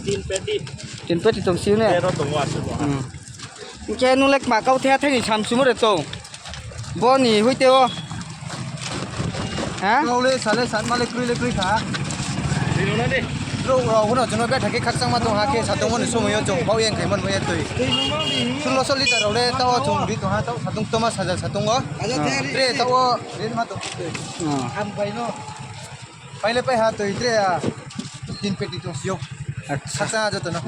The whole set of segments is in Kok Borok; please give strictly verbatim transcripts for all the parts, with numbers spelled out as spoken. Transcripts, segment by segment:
Tin peti. Tin peti tong sio ne? Tero tongo aswk bo. Hmm. Hwnkhe nung le kma kau the thani samsumo re tong. Boni hoite o. Ha? Kau le sale san male krui le krui kha. Dino na de. Bro, rok hono jono betha khe khakchangma tong ha khe satongmani somoyo chwng bau yang khaimani maya twi. Sullo so liter rok le tao chwng ri tong ha, tao satung toma saja satungo. Tre tao ri ma tong. Hmm. Paile pai ha twi tre a tin peti tong sio. Acha. Khakchang a joto no.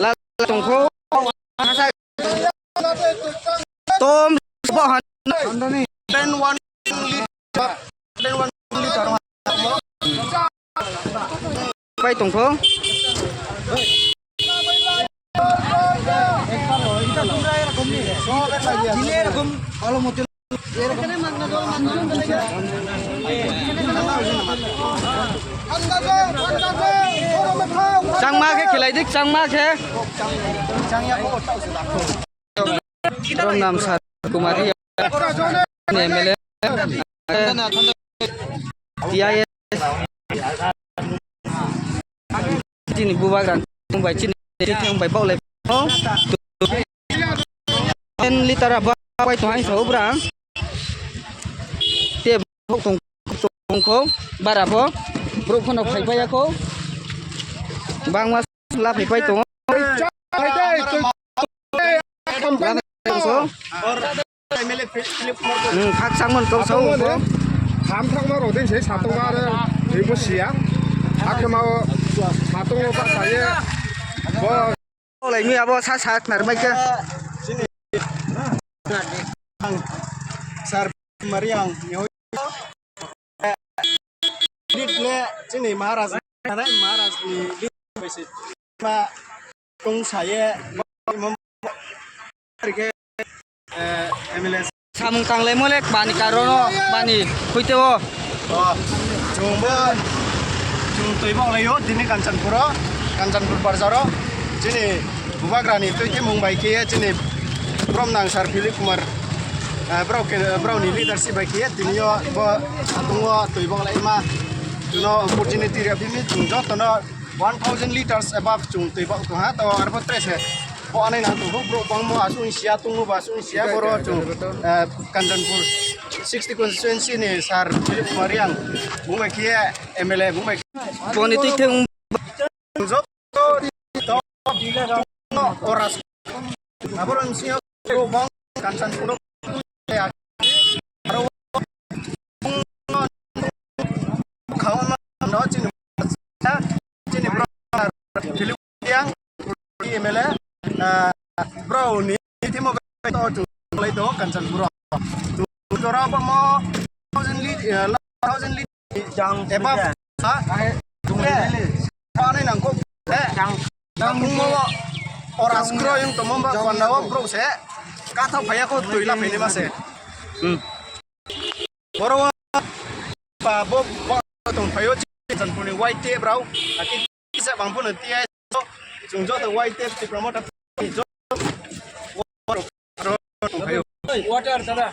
La tongkho. Tom bo han. Ten one liter. Ten one liter. Pai tongkho. Changma khe khilai dik, changma khe. Rom nam sar kumari. M L A. T I S. Chini bubagra bai chini tithang bai baulai. Ten liter ba bai tong hai sa ubra. Te bok tong tong ko bara bo. Bro kono phai phai ko. Bangma la phai phai tong. Bangma tong ko. Hmm, khak changmon kau sao bo. Ham thangma rok din se satong ma re, ri bo siya. Akhe ma o satong o ba saye. Bo. Lai mi abo sa sa khnar mai khe. Sir Mariang. Lead le chini Maharaj, Maharaj ni lead bai se ma tong saye, eh, M L A. Samung tanglai mo le bani karono bani hoite o. O, chwng bo, chwng twi bok lai o, tini Kanchanpur o, Kanchanpur barjar o, chini Bubagrani twi khe mung bai khe chini Brom nang sir Philip Kumar, eh, brao khe, brao ni leadership bai khe tini o bo satung o twi bok lai ma chuno opportunity rw phimi chwng joto no one thousand liters above chwng twi bok tong ha to arbo tre se bo anai nang tong bro bangmo aswk sia tongmo ba aswk sia boro chwng, eh, Kanchanpur sixty constituency ni sir Philip Kumar Reang bung bai khe M L A bung bai khe. Boni twi thung. Oras. Aborok ni sini bong Kanchanpur. Aro khauna no chini chini bro yang M L A, ah, bro ni timo to lai to Kanchanpur. Jora bamo thousand li, eh, thousand li Jang above, ha? Jang. Ani nangkuk. Eh. Jang. Jang mo ora skro yung tomo ba panda wa bro se. Kathok phaya ko tuila phini ma se. Hmm. Boro wa pa bo, bo tong phayo chi san puni white tape rau. Aki sa bang pun ti ai. Chung joto white tape ti promoter. Water, tada.